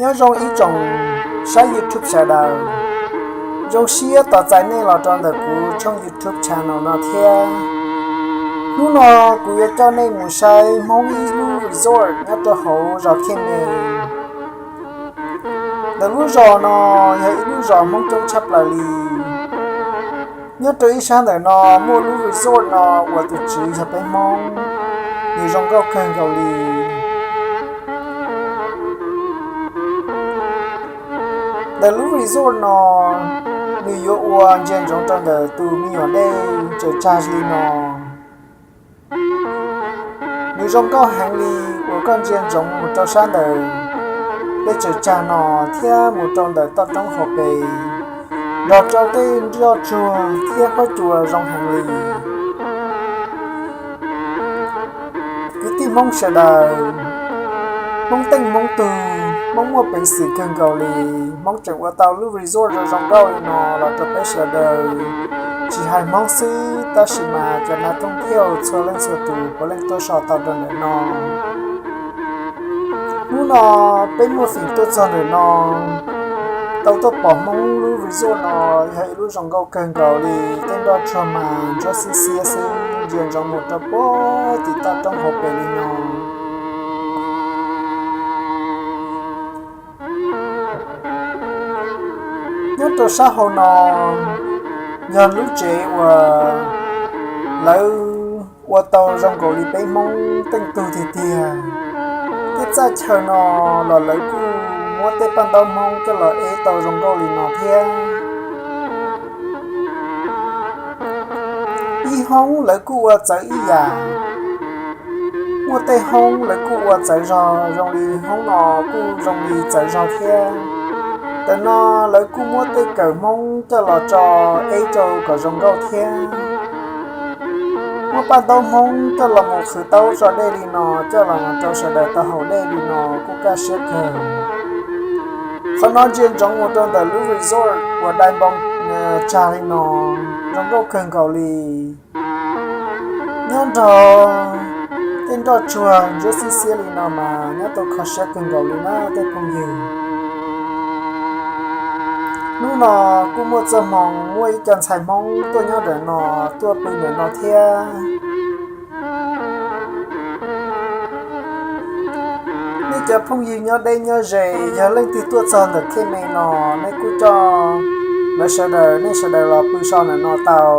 Nyob zoo ib tsoom saib YouTube sawv daws, zoo siab tos txais nej los rau ntawm kuv tshooj YouTube channel no thiab. Hnub no kuv yuav coj nej mus saib Hmoob ib lub resort nyob rau hauv zos Khej Me. Ntawm lub zos no yog ib lub zos Hmoob coob tshaj plaws li. Nyob rau ib sab ntawm no muaj lub resort no uas tus tswv yog peb Hmoob, nws zoo nkauj kawg nkaus li. Ntawm lub resort no, nws yuav ua ntsia ntsoov rau ntawm tus me nyuam dej tsaws tsag li no. Nws zoo nkauj heev li uas koj ntsia ntsoov mus rau sab ntawm dej tsaws tsag no thiab mus rau ntawm toj roob hauv pes, nrog rau tej nroj tsuag thiab huab cua zoo heev li. Kwv tij Hmoob sawv daws, Hmoob teej Hmoob tug, Hmoob muaj peev xwm kawg nkaus li. Hmoob tseem ua tau lub resort zoo zoo nkauj li no los rau peb sawv daws. Tsis hais Hmoob xwb, tab sis mas cov nav thooj thiaj txhua leej txhua tus puav leej tuaj so tau rau ntawm no. Hnub no peb muaj feem tuaj txog ntawm no, tau tuaj pom Hmoob lub resort no yog ib lub zoo nkauj kawg nkaus li. Tej nroj tsuag mas ntsuab xiab xiab xwb, ntsia ntsoov mus rau puag tim toj roob hauv pes li no. Nyob rau sab hauv no yog lub tsev uas lawv ua tau zoo nkaus li peb Hmoob teej tug tiag tiag. Tej txaj chaw no los lawv kuj muab tej paj ntaub Hmoob coj los ev tau zoo nkauj li no thiab. Ib hoob lawv kuj ua txawv ib yam. Muaj tej hoob lawv kuj ua txawv zog zoo li hoob no kuj zoo li txawv zog thiab. Ntawm no lawv kuj muab tej kawm Hmoob coj los tso ev rau kom zoo nkauj thiab. Muab paj ntaub Hmoob coj los mus qhwv taub tso dej li no, coj los mus rau sawv daws tau haus dej li no kuj kaj siab kawg. Qhov no ntsia ntsoov mus rau ntawm lub resort uas dai npoo tsag li no, zoo nkauj kawg nkaus li. Nyob nrog tej nroj tsuag ntsuab xiab xiab li no mas nyob tau kho siab kawg nkaus li na tej phooj ywg. Hnub no kuj muaj txoj hmoo muaj ib co ntxhais Hmoob tuaj nyob ntawm no, tuaj pw ntawm no thiab. Nej cov phooj ywg nyob deb nyob ze, yog leej twg tuaj txog ntawm Khej Me no, nej kuj coj lawv sawv daws, nej sawv daws los pw so ntawm no tau.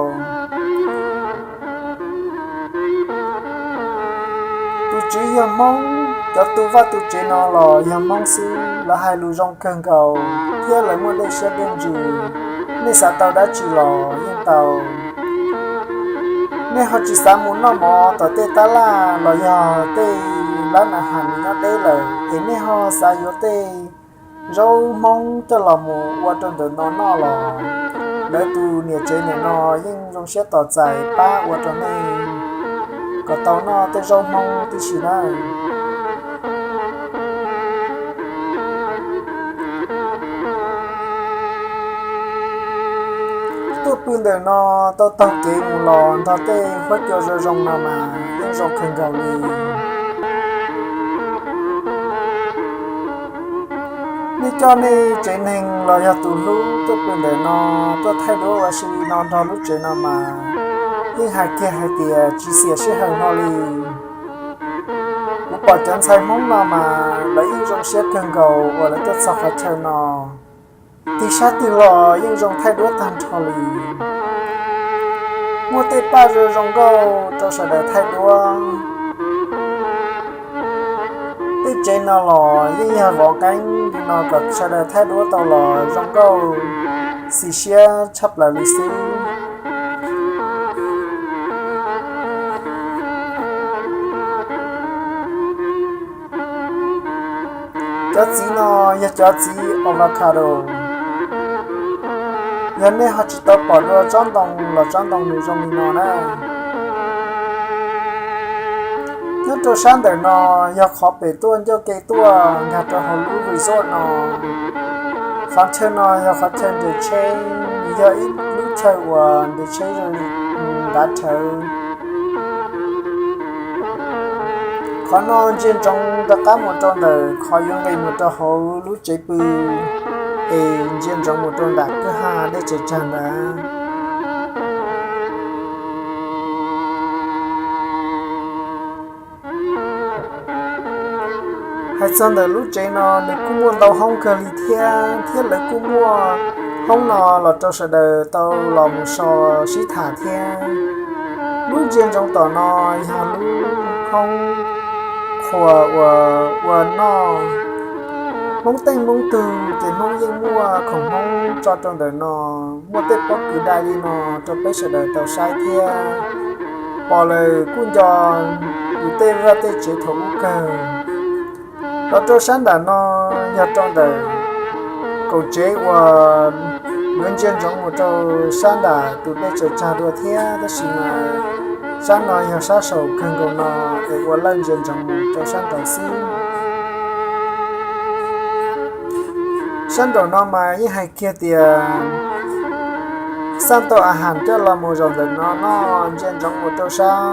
Tus tswv yog Hmoob, cov tu vaj tu tsev no los yog Hmoob xwb, lawv hais lus zoo kawg nkaus thiab lawv muaj dej siab dej ntsws. Nej xav tau dab tsi los yeej tau. Nej ho tsis xav mus noj mov tom tej tab laj los yog tej lab na has nyob deb lawm es nej ho xav yuav tej zaub Hmoob coj los mus ua rau ntawm no noj los, lawv tus niam tsev ntawm no yeej zoo siab tos txais pab ua rau nej kom tau noj tej zaub Hmoob tib si nawb. Tuaj pw ntawm no tau taug kev mus los nrog tej huab cua zoo zoo no mas yeej zoo kawg nkaus li. Nej coj nej tsev neeg los yog tus hlub tuaj pw ntawm no, tuaj thaij duab ua si no nrog lub tsev no mas yeej hais kiag hais tias tsis xiam sij hawm no li. Kuv pom cov ntxhais Hmoob no mas lawv yeej zoo siab kawg nkaus uas lawv tuaj txog qhov chaw no. Tig sab twg los yeej zoo thaij duab tag nrho li. Muaj tej paj zoo zoo nkauj rau sawv daws thaij duab. Tej tsev no los yeej yog vov qeeb li no kom sawv daws thaij duab tau los zoo nkauj xis siab tshaj plaws li xwb. Cov txiv no yog cov txiv avocado. Yog nej ho tsis tau pom dua tsob ntoo los tsob ntoo nws zoo li no na. Nyob rau sab ntawm no yog qhov pem tuaj ncauj ke tuaj nkag rau hauv lub resort no. Qhov chaw no yog qhov chaw nres tsheb, nws yog ib lub chaw uas nres tsheb zoo ntav rhawv. Qhov no ntsia ntsoov rov qab mus rau ntawm qhov yuav nqis mus rau hauv lub tsev pw, es ntsia ntsoov mus rau nram kwj ha dej tsaws tsag ntawd. Hais txog ntawm lub tsev no nws kuj muaj ntau hoob kawg li thiab, thiab lawv kuj muaj hoob no los rau sawv daws tau los mus so sib tham thiab. Lub ntsia ntsoov tom no yog lub hoob qhuas uas ua noj. Hmoob teej Hmoob tug ces Hmoob yeej muaj khoom Hmoob tso rau ntawm no, muaj tej pob kws dai li no rau peb sawv daws tau saib thiab. Pom lawm kuj nco yus tej vaj tej tsev thaum ub kawg. Los rau sab nram no yog rau ntawm kaum tsev uas yuav ntsia ntsoov mus rau sab nram tus dej tsaws tsag dua thiab, tab sis mas sab no yog sab saum kawg nkaus no es ua lawj ntsia ntsoov mus rau sab nraud xwb. Sab nraum no mas yeej hais kiag tias xaj tau a has coj los mus zaum ntawm no noj, ntsia ntsoov mus rau sab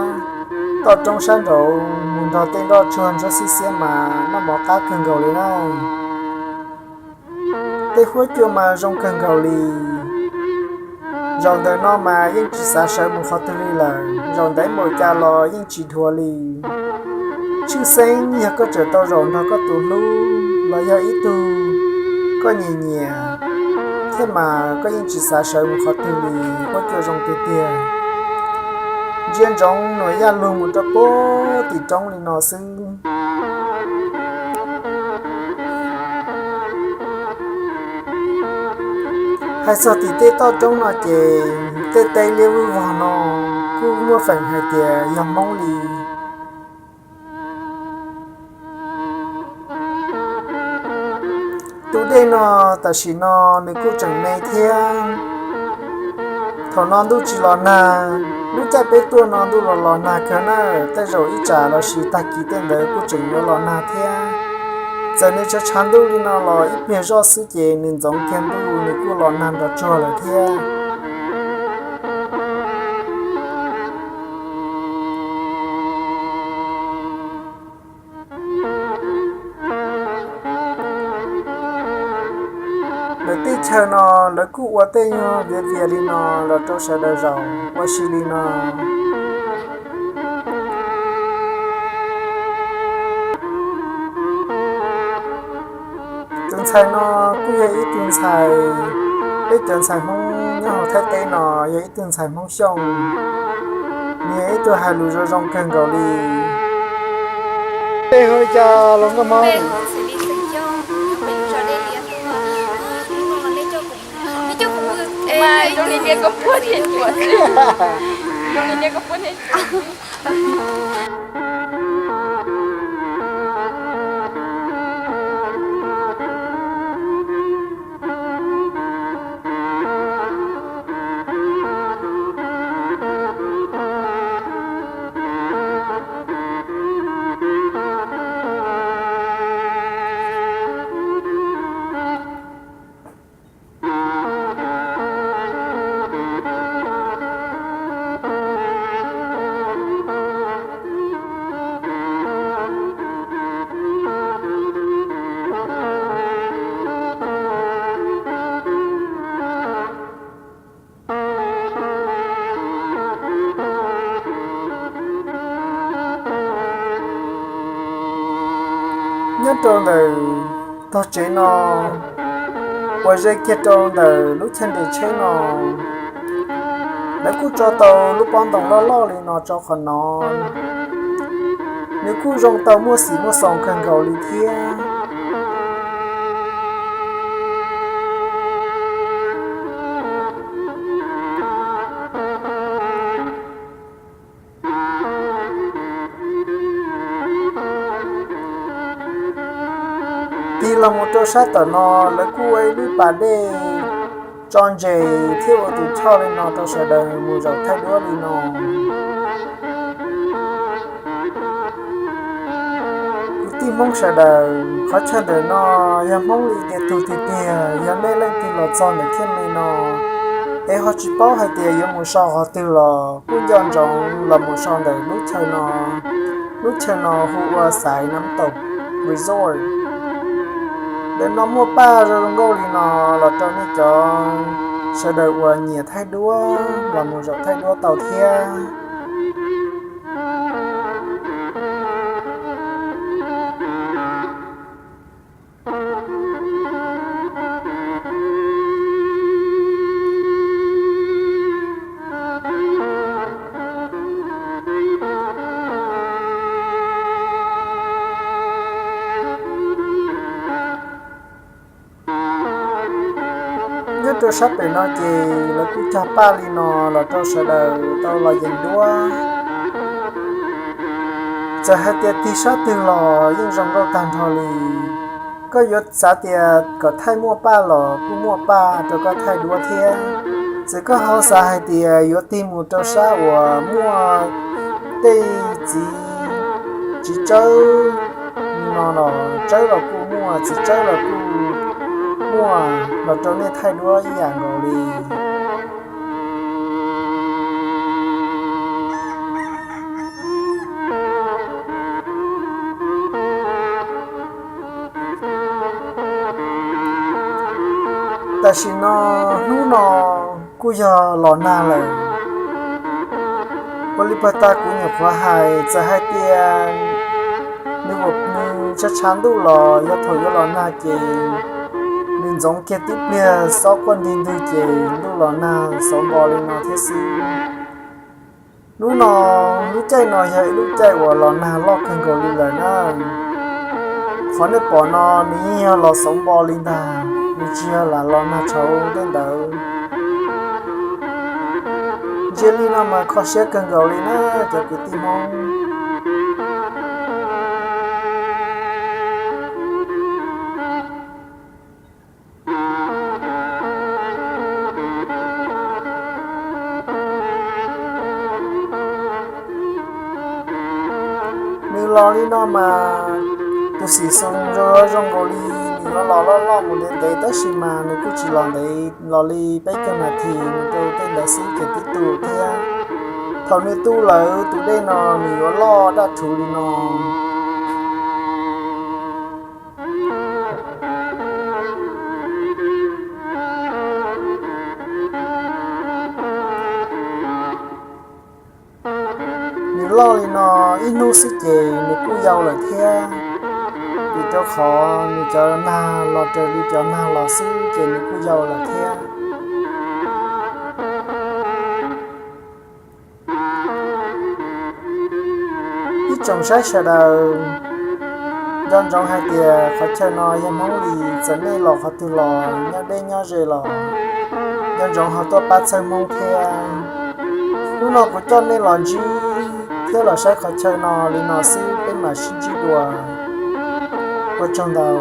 toj roob sab nraud mus nrog tej nroj tsuag ntsuab xiab xiab mas noj mov qab kawg nkaus li na. Tej huab cua mas zoo kawg nkaus li. Zaum ntawm no mas yeej tsis xav sawv mus qhov twg li lawm, zaum ntawd npaum cas los yeej tsis dhuav li. Tshwj xeeb yog koj tseem tau zaum nrog koj tus hlub los yog ib tug koj nyiam nyiam thiab mas koj yeej tsis xav sawv mus qhov twg li, huab cua zoo tiag tiag. Ntsia ntsoov Nuam Yaj Luag mus rau puag tim roob li no xwb. Hais txog tim tej toj roob no ces tej teb liab vog no kuj muaj feem hais tias yog Hmoob li. Tus dej no tam sim no nws kuj tseem me thiab. Thaum no ntuj tsis los nag, lub caij peb tuaj no ntuj los los nag kawg na, tej zaum ib tsam los sis tag kis tej ntawd kuj tseem yuav los nag thiab. Txawm nws tshav tshav ntuj li no los ib pliag zoj xwb ces nws ntxoov kiag ntuj nws kuj los nag nrov tsuag lawm thiab. Lawv teb chaws no lawv kuj ua tej nyuag viav vias li no los rau sawv daws zaum ua si li no. Tus ntxhais no kuj yog ib tug ntxhais, peb cov ntxhais Hmoob nyob hauv Thaib teb no yog ib tug ntxhais Hmoob Xyooj, nws yog ib tug hais lus zoo zoo kawg nkaus li. Peb hu li cas los nkauj Hmoob? Nyob rau ntawm tog tsev no, uas ze kiag rau ntawm lub chaw nres tsheb no, lawv kuj tso tau lub pob ntoo loj loj li no rau qhov no. Nws kuj zoo tau muaj xim muaj xoo kawg nkaus li thiab. Tig los mus rau sab tom no lawv kuj ua ib lub pas dej tso ntses thiab ua tus choj li no rau sawv daws mus zaum thaij duab li no. Kwv tij Hmoob sawv daws, qhov chaw ntawm no yog Hmoob li tiag tug tiag tiag, yog nej leej twg los txog ntawm thiaj me no, es ho tsis paub hais tias yuav mus so qhov twg los kuj nco ntsoov los mus so ntawm lub chaw no. Lub chaw no hu ua Xaiv Nam Toom Resort. Ntawm no muaj paj zoo zoo nkauj li no los rau nej cov sawv daws uas nyiam thaij duab los mus zaum thaij duab tau thiab. Nyob rau sab pem no ces lawv kuj cog paj li no los rau sawv daws tau los yees duab. Txawm hais tias tig sab twg los yeej zoo nkauj tag nrho li. Koj yuav xav tias kom thaij muaj paj los kuj muaj paj rau koj thaij duab thiab. Txawm koj ho xav hais tias yuav tig mus rau sab uas muaj tej txiv txiv tsawb no los tsawb los kuj muaj, txiv tsawb los kuj muaj los rau nej thaij duab ib yam nkaus li. Tam sim no hnub no kuj yog los nag lawm. Ua li puag ta kuv nyuam qhuav hais txawm hais tias nws ua nws tshav tshav ntuj los yog thaum yuav los nag ces nws ntxoov kiag tib pliag xob quaj ntig ntwg ces ntuj los nag xauv npo li no thiab xwb. Hnub no, lub caij no yog ib lub caij uas los nag loj kawg nkaus li lawm na. Qhov nej pom no nws yeej yog los xauv npo li ntag, nws tsis yog lam los nag tshauv tej ntawd. Ntsia li no mas kho siab kawg nkaus li na cov kwv tij Hmoob. Nws los li no mas tus xim xoo zoo zoo nkaus li nws yuav los loj loj mus ntev ntev tab sis mas nws kuj tsis los ntev los li peb caug nas this mus rau tej ntawd xwb ces twb tu thiab. Thaum nws tu lawm tus dej no nws yuav loj daj rhuv li no. Nws loj li no ib hnub xwb ces nws kuj yau lawm thiab. Vim rau qhov nws cov nag los raws li cov nag los xwb ces nws kuj yau lawm thiab. Ib tsoom saib sawv daws, nco ntsoov hais tias qhov chaw no yog Hmoob li, txawm nej los qhov twg los nyob deb nyob ze los nco ntsoov ho tuaj pab txhawb Hmoob thiab. Hnub no kuv coj nej los ntsib thiab los saib qhov chaw no li no xwb, peb mam sib ntsib dua. Ua tsaug ntau.